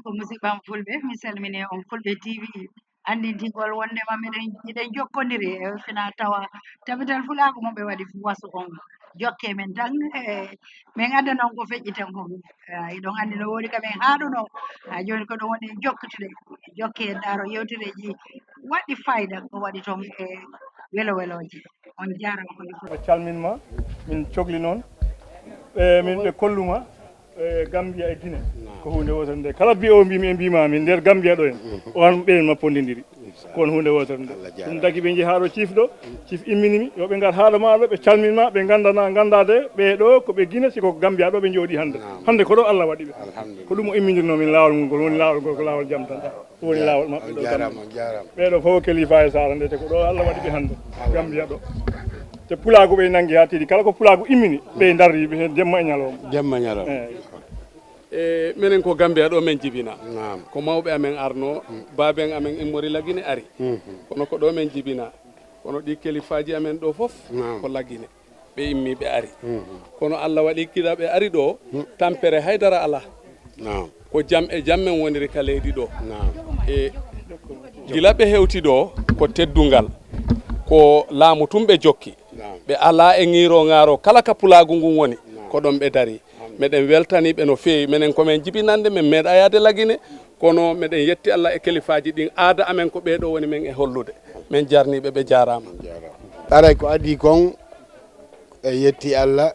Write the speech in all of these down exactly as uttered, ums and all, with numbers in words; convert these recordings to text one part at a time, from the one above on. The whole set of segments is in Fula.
Ko musidɓam fulɓe, mi salmini on fulɓe T V, anndintingol wondema miɗen, miɗen jokkondiri e fina tawa tabital fulaagu mo ɓe waɗi wasu on. Jokke men tan, e, min adda non ko feƴƴi tan kon. Ah, iɗon anndi no woodi ka min haaɗuno. Ah, jooni ko ɗum woni jokkitude. Jokke ndaaro yewtereeji waɗi fayda ko waɗi toon e welo welooji. On jaaraama ko ɗum. Ɓe calmin ma, min cokli noon. Ɓe min ɓe kolluma, e, Gambia e Guinée. Ko huunde wootere nde. Kala biyo o mbimi e mbima min nder Gambia ɗo en. O an ɓe en mappondindiri. Ko on huunde wootere nde. Ɗum dagi ɓe njehi haa ɗo ciif ɗo. Ciif immini mi, yo ɓe ngar haa ɗo maa ɗo, ɓe calmin ma, ɓe ngandana, ngandade, ɓe ɗo ko ɓe Guinée, si ko Gambia ɗo ɓe jooɗi hannde. Hannde ko ɗo Allah waɗi ɓe. Ko ɗum o immindirno min laawol ngol, ngol woni laawol ngol, ko laawol jam tan. Ɗum woni laawol maɓɓe ɗo Gambia. Ɓe ɗo fof ko Kalifa e Sara nde, te ko ɗo Allah waɗi ɓe hannde. Gambia ɗo. Te pulaagu ɓe nangi haa tiri, kala ko pulaagu immini, ɓe darri ɓe heen jemma e ñalawma. Jemma e ñalawma. Eeyi. E, menen ko Gambia ɗo men jibina. Naam. Ko mawɓe amen arno, baaben amen immori Lagine ari. Mhm. Kono ko ɗo men jibina. Kono ɗi kelifaaji amen ɗo fof, naam, ko Lagine. Ɓe immi ɓe ari. Mhm. Kono Allah waɗi gila ɓe ari ɗo, tampere haydara alaa. Naam. Ko jam e jam men woniri ka leydi ɗo. Naam. E gila ɓe hewti ɗo, ko teddungal. Ko laamu tun ɓe jokki. Naam. Ɓe alaa e ŋiiro ŋaaro kala ka pulaagu ngun woni, naam, ko ɗon ɓe dari. Meɗen weltanii ɓe no feewi. Menen ko men jibinande, men meeɗaa yaade Lagine, kono meɗen yetti Allah e kelifaaji ɗin. Aada amen ko ɓee ɗoo woni men e hollude. Men jarnii ɓe, ɓe jaaraama. Aray ko adii kon, e yetti Allah,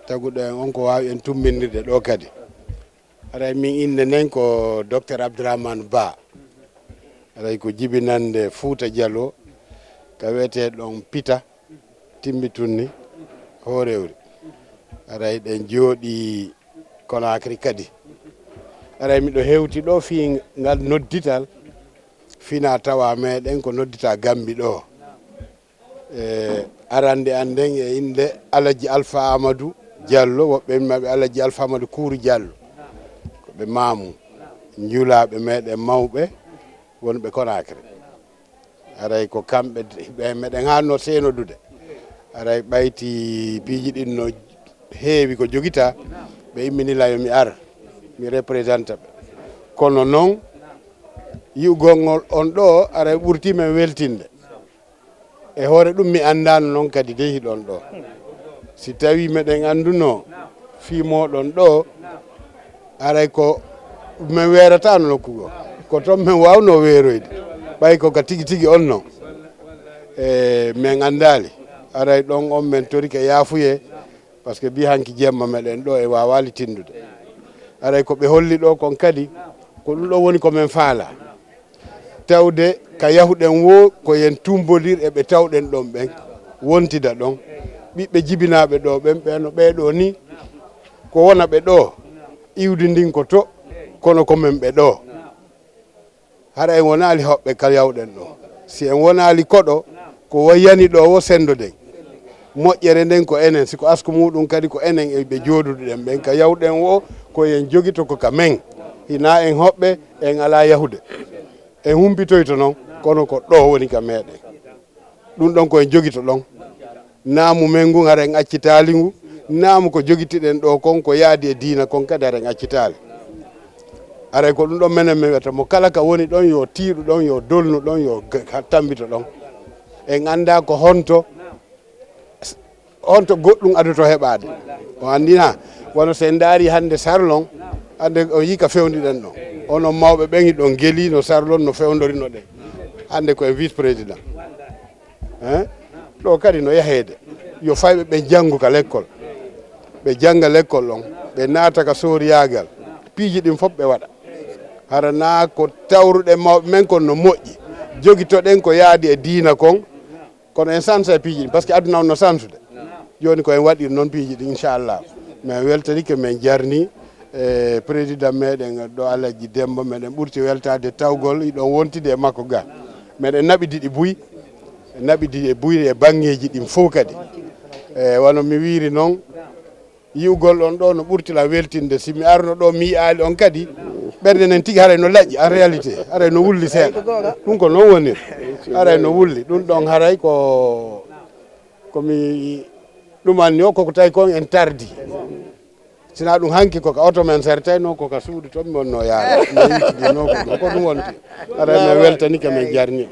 taguɗo en on ko waawi en tummbindirde ɗoo kadi. Aray min innde nden ko Docteur Abdourahmane Ba. Aray ko jibinande Fuuta Jaloo, ka wi'etee ɗon Pita, Timbitunni, Hoorewri. Aray ɗen jooɗii Conakry kadi. Aray miɗo hewti ɗoo fii ngal noddital, fina tawa meɗen ko nodditaa Gambi ɗoo. E arande an nden e innde Alaji Alfa Amadou Diallo, woɓɓe mbi'a ɓe Alaji Alfa Amadou Kuuru Diallo. Ko ɓe maamu, njulaaɓe meɗen mawɓe wonɓe Conakry. Aray ko kamɓe, ɓe meɗen haanno seenodude. Aray ɓayti piiji ɗin no heewi ko jogitaa, ɓe immini lan yo mi ar, mi representa ɓe. Kono non, yi'ugol ngol on ɗoo, aray ɓurtii men weltinde. E hoore ɗum, mi anndaano non kadi dey hiɗon ɗoo. Si tawii meɗen anndunoo fii mooɗon ɗoo, aray ko men weerataano nokku goo. Ko ton men waawnoo weeroyde. Ɓay ko ka tigi tigi on non. E men anndaali. Aray ɗon on men torike yaafuyee. Parce que bii hanki jemma meɗen ɗoo e waawaali tindude. Aray ko ɓe holli ɗoo kon kadi, ko ɗum ɗoo woni ko men faalaa. Tawde ka yahuɗen woo, ko yen tummbodir e ɓe tawɗen ɗon ɓen, wontida ɗon. Ɓiɓɓe jibinaaɓe ɗoo ɓen, ɓe no ɓee ɗoo nii, ko wona ɓe ɗoo, iwdi ndin ko to, kono ko men ɓe ɗoo. Hara en wonaali hoɓɓe ka yawɗen ɗoo. Si en wonaali koɗo, ko wayyani ɗoo woo senndoɗen. Moƴƴere nden ko enen, si ko asku muuɗum kadi ko enen e ɓe jooɗuɗen ɓen ka yawɗen woo, ko en jogito ko ka men. Hinaa en hoɓɓe, en alaa yahude. En humpitoyto non, kono ko ɗoo woni ka meɗen. Ɗum ɗon ko en jogito ɗon. Naamu men ngun hara en accitaali ngu. Naamu ko jogitiɗen ɗoo kon, ko yaadi e diina kon kadi hara en accitaali. Aray ko ɗum ɗon menen men wiyata mo kala ka woni ɗon, yo tiiɗu ɗon, yo dolnu ɗon, yo g-, ha tambito ɗon. En anndaa ko honto, honto goɗɗum adoto heɓaade. O anndina, wano si en ndaari hannde Sarlon, hannde o yii ka fewndiɗen ɗon. Onon mawɓe ɓen hiɗon geli no Sarlon no fewndorino ɗen. Hannde ko en vice président. Hein? Ɗoo kadi no yaheede. Yo fayɓe ɓen janngu ka lekkol. Ɓe jannga lekkol ɗon. Ɓe naata ka sooriyaagal. Piiji ɗin fof ɓe waɗa. Hara naa ko tawruɗen mawɓe men kon no moƴƴi. Jogitoɗen ko yaadi e diina kon. Kono en sansa e piiji ɗin, parce que aduna on no sansude. Jooni ko en waɗiri noon piiji ɗin, inchallah. Men weltorike, men jarni, e président meɗen ɗo Alaji Demba, meɗen ɓurti weltaade tawgol, iɗon wontide e makko ga. Meɗen naɓidi ɗi buy, naɓidi e buy e banngeeji ɗin fof kadi. E wano mi wiiri noon, yi'ugol on ɗo no ɓurti lan weltinde. Si mi arno ɗo mi yi'aali on kadi, ɓernde nden tigi haray no laƴƴi, en réalité, haray no wulli seeɗa. Ɗum ko noon woniri. Haray no wulli. Ɗum ɗon haray ko, ko mi ɗumanni o, koko tawi kon en tardi. Sinaa ɗum hanki ko ka oto men sertayno, ko ka suudu toon mi wonno yaade. Mi yewtidinno ko ɗum, ko ɗum wonti. Aɗa mi weltanike, min jarni.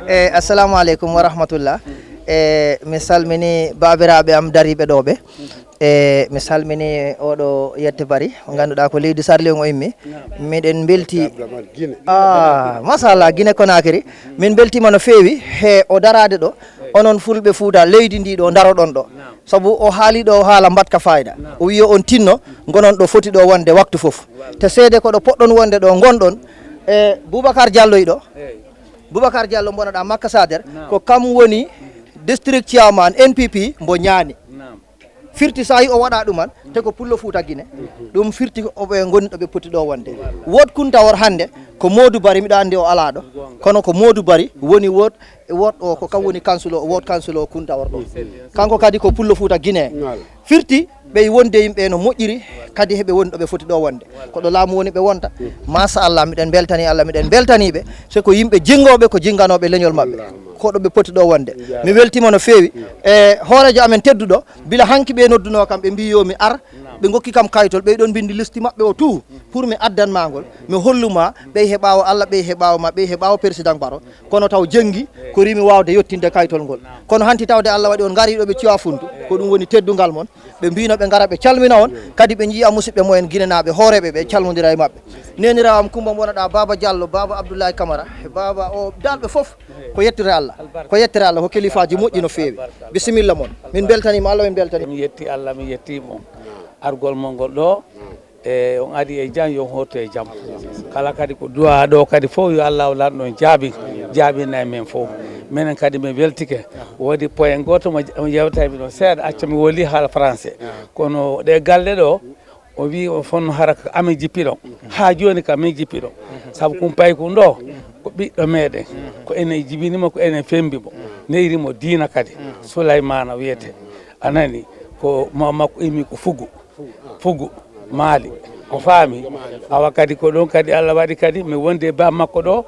E assalamu aleykum wa rahmatullah. E mi salmini baabiraaɓe am dariiɓe ɗo ɓe. E mi salmini oɗo yette bari, o ngannduɗaa ko leydi Sarli on o immi. Miɗen mbelti. Ah, machallah, Guinée Conakry. Min mbeltiima no feewi he o daraade ɗo. Onon fulɓe Fuuta, leydi ndi ɗo ndaroɗon ɗo. Sabu o haali ɗo haala mbaɗka fayda. O wiyo on tinno, ngonon ɗo foti ɗo wonde waktu fof. Te seede ko ɗo poɗɗon wonde ɗo ngonɗon. E Boubacar Diallo e ɗo. Boubacar Diallo mbonaɗa Makka Sader, ko kam woni district chairman N P P mbo ñaani. Firti so tawi o waɗa ɗuman, te ko pullo Fuuta Guinée. Ɗum firti ko ɓe ngoni ɗo ɓe poti ɗo wonde. Wood Kuntawor hannde ko Modou Bari, miɗo anndi o alaa ɗo. Kono ko Modou Bari woni wood, e wood o ko kam woni kansulo, wood kansulo Kuntawor ɗo. Kanko kadi ko pullo Fuuta Guinée. Firti ɓe wonde yimɓe no moƴƴiri, kadi heɓe woni ɗo ɓe foti ɗo wonde. Ko ɗo laamu woni ɓe wonta. Machallah, miɗen mbeltani Allah, miɗen mbeltani ɓe. Se ko yimɓe jinngooɓe, ko jinnganooɓe leñol maɓɓe. Ko ɗo ɓe poti ɗo wonde. Mi weltiima no feewi. E hooreejo amen tedduɗo, bila hanki ɓe noddunoo kam, ɓe mbii yo mi ar, ɓe ngokki kam kaytol, ɓe ɗon mbinndi listi maɓɓe o tout, pour mi addan ma ngol, mi hollu ma, ɓey he ɓaawo Allah, ɓey he ɓaawo ma, ɓey he ɓaawo président Baro, kono taw jenngi, ko rimi waawde yettinde kaytol ngol. Kono hanti tawde Allah waɗi on ngarii ɗo ɓe Tiwaafuntu, ko ɗum woni teddungal mon. Ɓe mbiino ɓe ngara ɓe calmina on, kadi ɓe njiya musidɓe mumen Guinée naaɓe, hooreeɓe ɓe, calmondira e maɓɓe. Neeniraawo am Kummba mbonaɗa Baaba Diallo, Baaba Abdoulaye Camara, e Baaba o daalɓe fof, ko yettude Allah. Ko yettere Allah, ko kelifaaji moƴƴi no feewi. Bisimilla mon. Min mbeltaniima Allah, min mbeltaniima. Mi yetti Allah, mi yetti mo. Argol mon ngol ɗo, e on ari e jam, yo on hoortu e jam. Kala kadi ko duwaa ɗo kadi fof, yo Allah o lanɗo on jaabi, jaabina e men fof. Menen kadi min weltike. Woodi point gooto mo mo yewtaymi ɗon seeɗa, acca mi woli haala français. Kono ɗe galle ɗo, o wi o fonno hara ko amen jippiɗon. Haa jooni ko amen jippiɗon. Sabu kum paykun ɗo, ko ɓiɗɗo meɗen. Ko enen jibini mo, ko enen fembi mo. Neyri mo diina kadi. Sulaymana wiyete. A nani? Ko ma makko immi ko Fugu. Fugu. Maali. O faami. Awa kadi ko ɗon kadi Allah waɗi kadi mi wonde e ba makko ɗo.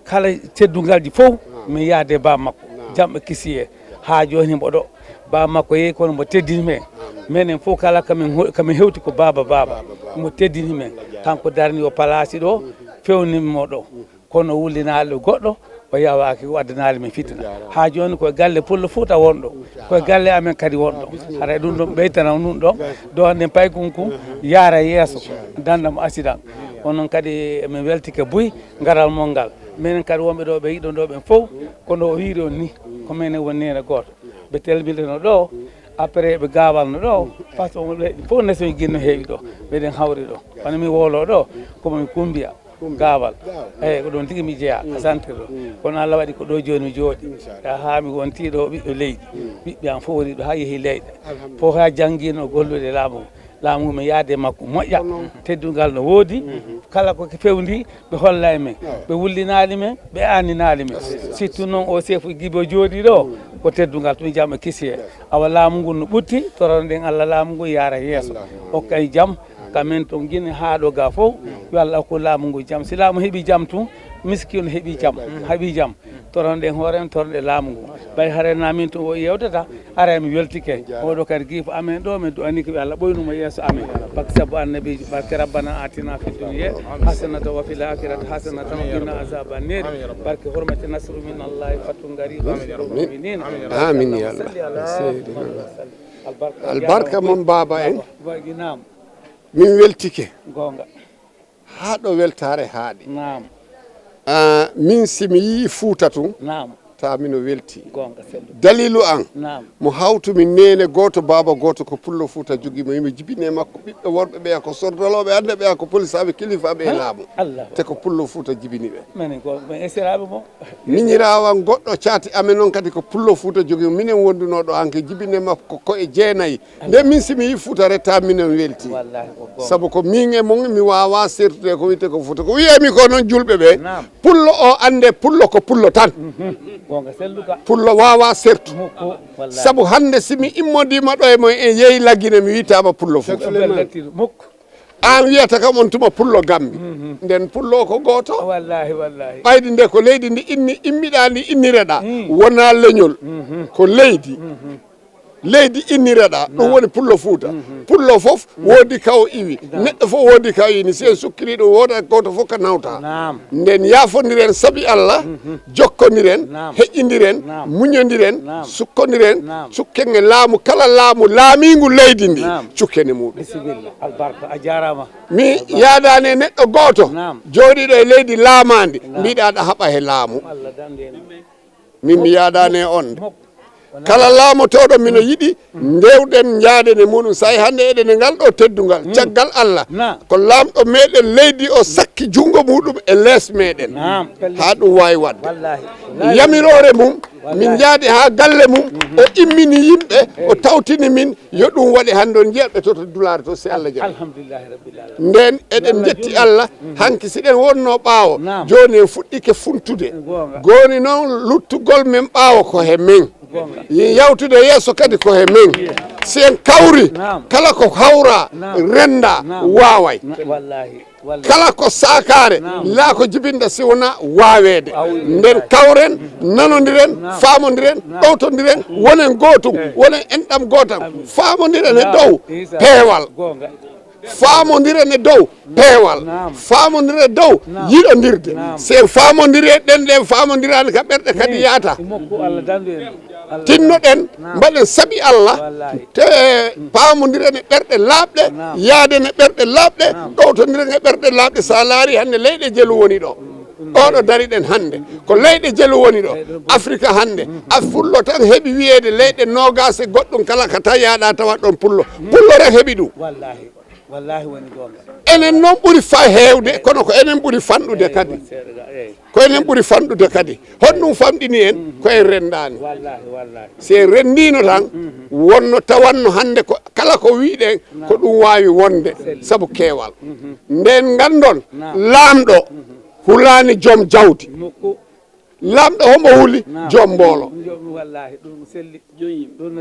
Kala teddungalji fof mi yahde ba makko. Jam e kisiye. Haa jooni mbo ɗo. Ba makko yehi kono mbo teddini men. Menen fof kala kamin ho- kamin hewti ko baaba baaba. Mo teddini men. Kanko darni o palaasi ɗo. Fewnimi mo ɗo. Kono wullinaali goɗɗo, o yawaaki, o addanaali min fitina. Haa jooni ko e galle pullo Fuuta wonɗo, ko e galle amen kadi wonɗo. Haray ɗum ɗon ɓeytana ɗum ɗon, donden paykun kun yaara yeeso, danda mo accident. Onon kadi emin weltike buy ngaral mon ngal. Minen kadi wonɓe ɗo ɓe yiɗon ɗo ɓen fof, ko no o wiiri on ni, ko minen woni neene gooto. Ɓe telmideno ɗo, après ɓe gaawalno ɗo, parce que ɓe fof nation Guinée no heewi ɗo, meɗen hawri ɗo. Kono mi wolo ɗo, komo mi Kumbiya. Gaawal. Eyi, ko ɗon tigi mi jeyaa, ka santir ɗo. Kono Allah waɗi ko ɗo jooni mi jooɗi. Haa mi wonti ɗo ɓiɗɗo leydi. Ɓiɓɓe am fof woni ɗo haa yehi leyɗe. Fof haa janngiino gollude laamu ngu. Laamu ngu mi yaade e makko moƴƴa. Teddungal no woodi. Kala ko fewndi ɓe holla e men. Ɓe wullinaali men, ɓe aaninaali men. Surtout noon o chef Gibo jooɗi ɗo, ko teddungal tun jam e kisiye. Awa laamu ngu no ɓutti, toroɗen Allah laamu ngu yaara yeeso. Okka en jam. Kamen to Guinée haa ɗo ga fof, yo Allah okku laamu ngu jam. Si laamu heɓi jam tun, miskiino heɓi jam, heɓi jam. Toronɗen hoore men, toronɗen laamu ngu. Ɓay hare na min tun o yewtata, hare mi weltike. Oɗo kadi giifo amen ɗo, min du'ani ko ɓe Allah ɓoynu mo yeeso amen. Bak sabu annabiijo, barke Rabbana atina fi dunya hasanatan wa fil akhirati hasanatan wa qina azaban nar. Barke hurmati nasru min Allah fathun qarib. Amin. Amin ya Allah. Albarka mon baaba en. Min weltike. Goonga. Haa ɗo weltaare haaɗi. Naam. Ah, min si mi yii Fuuta tun, naam, ta mino welti. Goonga selluɗo. Daliilu an, naam, mo hawtumi neene gooto, baaba gooto, ko pullo Fuuta jogii mo, himo jibine makko ɓiɓɓe worɓe ɓeya ko sordolooɓe hannde, ɓeya ko polisaaɓe, kilifaaɓe e laamu. Te ko pullo Fuuta jibini ɓe. Minen ko men esiraaɓe mo. Miñiraawo an goɗɗo caati amen on kadi ko pullo Fuuta jogii mo. Minen wondunoo ɗo hanke jibine makko ko e jeenayi. Nde min si mi yii Fuuta retta minen welti. Sabu ko min e mon mi waawaa sertude ko wiyetee ko Fuuta. Ko wiyee mi ko noon julɓe ɓe. Pullo o annde pullo ko pullo tan. Pullo waawaa sertu. Sabu hannde si mi immodiima ɗo e mon en yehi Lagine mi wiytaama pullo Fuuta. An wiyata kam on tuma pullo Gambi. Nden pullo ko gooto. Wallahi, wallahi. Ɓaydi nde ko leydi ndi inni, immiɗaa ndi, innireɗaa. Wonaa leñol. Ko leydi. Leydi inniraɗa, ɗum woni Pullo Fuuta. Pullo fof woodi ka o iwi. Neɗɗo fof woodi ka o ini. Si en sukkiri ɗum, wooda gooto fof ka nawta. Nden yaafondiren sabi Allah, jokkondiren, heƴƴindiren, muñondiren, sukkondiren, cukken e laamu, kala laamu laamiingu leydi ndi, cukken e muɗum. Bisimilla, albarka, a jaaraama. Mi yaadaani e neɗɗo gooto jooɗiiɗo e leydi laamaandi, mbiɗa aɗa haɓa he laamu. Min mi yaadaani e on. Kala laamotooɗo mino yiɗi, ndewɗen njaaden e muɗum. Sa'i hannde eɗen e ngal ɗo teddungal. Caggal Allah, ko laamɗo meɗen leydi o sakki junngo muɗum e lees meɗen. Haa ɗum waawi waɗde. Yamiroore mum, min njaadi haa galle mum, o immini yimɓe, o tawtini min, yo ɗum waɗe hannde on njiya ɓe to, to Dulaare to, si Allah jaɓi. Alhamdulillahi Rabbil Alamin. Nden eɗen njetti Allah, hanki si ɗen wonno ɓaawo, jooni en fuɗɗike funtude. Goonga. Gooni noon luttugol men ɓaawo ko he men. Goonga. Yawtude yeeso kadi ko he men. Si en kawri, kala ko hawra, renda, waaway. Wallahi. Kala ko saakaare, laa ko jibinɗa si wonaa waaweede. Nden kawren, nanondiren, faamondiren, ɗowtondiren, wonen gootum, wonen enɗam gootam, faamondiren e dow peewal, faamondiren e dow peewal, faamondiren e dow yiɗondirde. Si en faamondiri e ɗen, ɗen faamondiraani ka ɓerɗe kadi yaata. Tinnoɗen, mbaɗen sabi Allah, te paamondiren e ɓerɗe laaɓɗe, yaaden e ɓerɗe laaɓɗe, ɗowtondiren e ɓerɗe laaɓɗe. So a laari hannde leyɗe jelu woni ɗo, oɗo dariɗen hannde, ko leyɗe jelu woni ɗo. Afrika hannde, a Pullo tan heɓi wiyeede leyɗe noogaas e goɗɗum kala ka tawi yaaɗa tawa ɗon Pullo. Pullo rek heɓi ɗum. Wallahi, wallahi woni goonga. Enen noon ɓuri fa heewde, kono ko enen ɓuri fanɗude kadi. Ko enen ɓuri fanɗude kadi. Honɗum famɗini en? Ko en renndaani. Si en renndiino tan, wonno tawanno hannde ko kala ko wi'ɗen, ko ɗum waawi wonde, sabu keewal. Nden nganndon, laamɗo hulaani joom jawdi. Laamɗo homo huli? Joom mboolo.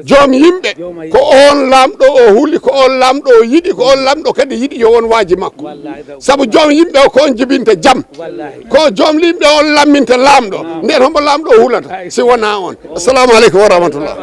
Joom yimɓe, ko oon laamɗo o huli, ko oon laamɗo o yiɗi, ko oon laamɗo kadi yiɗi yo won waaji makko. Sabu joom yimɓe o ko oon jibinta jam. Ko joom yimɓe on lamminta laamɗo. Nden homo laamɗo o hulata si wonaa oon? Assalamu aleykum wa rahmatullah.